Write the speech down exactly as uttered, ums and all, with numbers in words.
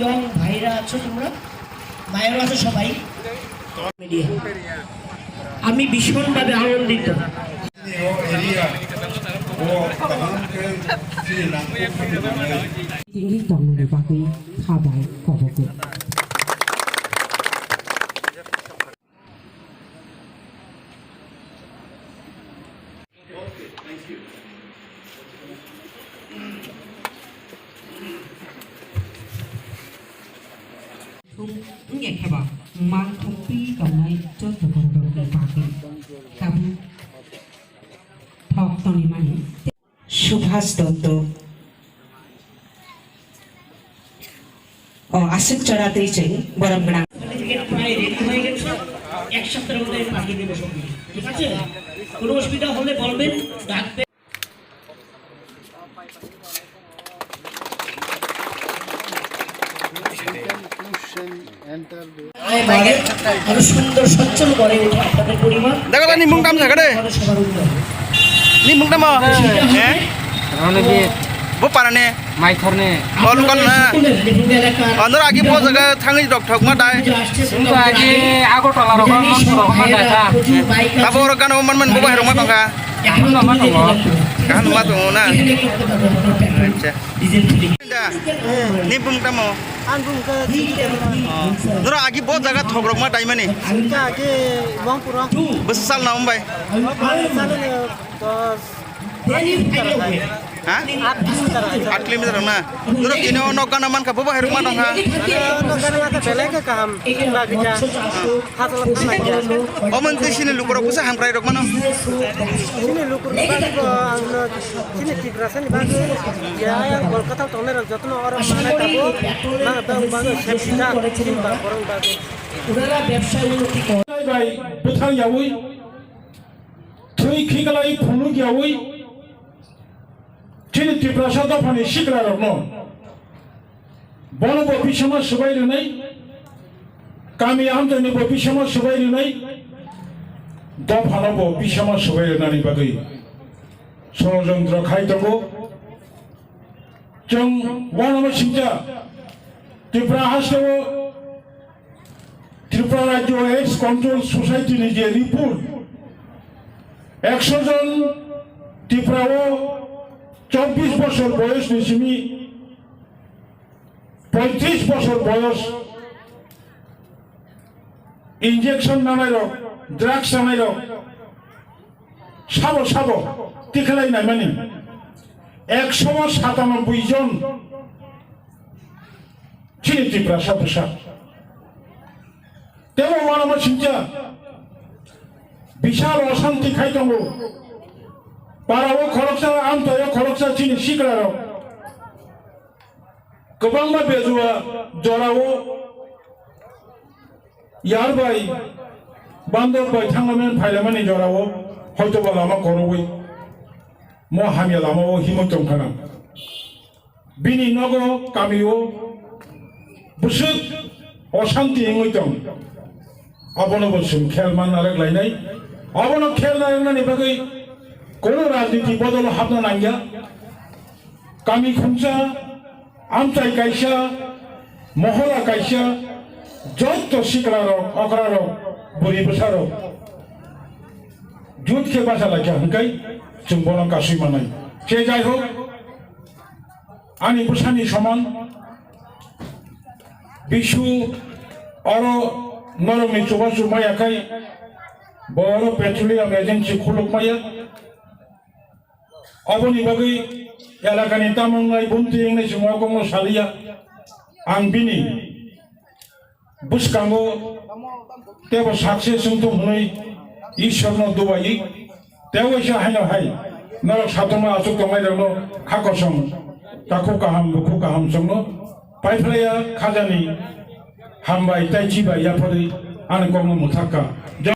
ইয়ং ভাইরা আছো তোমরা, মায়েরা আছো সবাই। মিডিয়া, আমি ভীষণভাবে আনন্দিত। Tingwi tongmani bagwi kha bai kobogo. Wngya khe ba mang thokpi tongnai joto borok rokni bagwi tabuk thok tongwi mani. Subhash দত্ত। ও, আশিক চড়াতেই চাই, বরম গ্রাম। সার্টিফিকেট প্রায় রেডি হয়ে গেছে, এক সপ্তাহের মধ্যে আমি পাঠিয়ে দেবো সব কিছু, ঠিক আছে? কোনো অসুবিধা হলে বলবেন, ডাকবেন। আরো সুন্দর সচ্ছল গড়ে উঠে আপনাদের পরিবার। Daga ni mung tam sakade. Ni mung tam. Eh? Rone bi. Bo parane. Mai thorne. O lokal na. Andor agi bo jaga thangi dok thok ma dai. Sung to agi ago tola rok ma thorok ma dai ta. Abo rok gano man man bo bahai rok ma tongkha. Kaham ma tongo na. Acha. Ni bung tamo? Ang bung ka. Nora agi bo jaga thok rok ma dai mani. Ka agi bong puro. Bwswk sal na umbai? Sal ni dos. Ha? Aat kilometer na. Nora kino nok gana man ka bo bahai rok ma tong ha. Nok gana ma ka belai ka kaham. Ba kita. Omo twi sini lukurok bwsa hamkrai rok mano. Sini lukurok bagwi bo ang no sini Tiprasa ni bagwi ya yang Kolkata tongnai rok jotono oro manai tabo ma bang bagwi sep sita sini ba borong bagwi. Bai bwthang yawi thwi khiklai phunuk yawi chini Tiprasa dophani sikla rokno Bono bo bisama swbai rwnai, kami amchaini bo bisama swbai rwnai, dophano bo bisama swbai rwnani bagwi sorojontro khai tongo. Chwng uanama singcha Tripura hasteo Tripura Rajyo Aids Control Society ni je report, ekso jon Tripurao chobbish bosor boyos ni simi poitris bosor boyos injection nanai rok, drugs chanai rok sabo sabo tikhalai naimani ekso satanobboi jon chini Tiprasa bwsa. Tebo uanama singcha bisal osanti khai tongo. Parao khoroksa, amchaio khoroksa chini siklarok. Kwbangma bejua jorao yar bai, bandor bai thanglaimani phailaimani jorao hoitoba lama kwrwi mo hamya lamao himwi tongthana. Bini nogo kamio bwswk osanti wngwi tong. Abono bo chwng khel manna rwk lainai. Abono khel narwknani bagwi kono rajniti bodolo hapna nangya. Kami khungsa, amchai kaisa, mohola kaisa, joto siklarok, okrarok, bwrwi bwsarok jut khe bacha laikha hwnkhai chwng bono kasui manai. Je jai hok, ani bwsani soman bisu oro norokni chubachu maya khai bo oro petroleum agency khuluk maya. Oboni bagwi elakani tamung nai bumti wngnai chwng o kokno saliya. Ang bini bwskango tebo success wngthung hwnwi Ishwarno dubai. Tei waisa haino hai norok sathoma achuk tongnairokno kha kosom takhuk kaham bukhuk kaham chwngno paiphlaiya khajani hambai tei chibai yapharwi ani kokno mwthakha.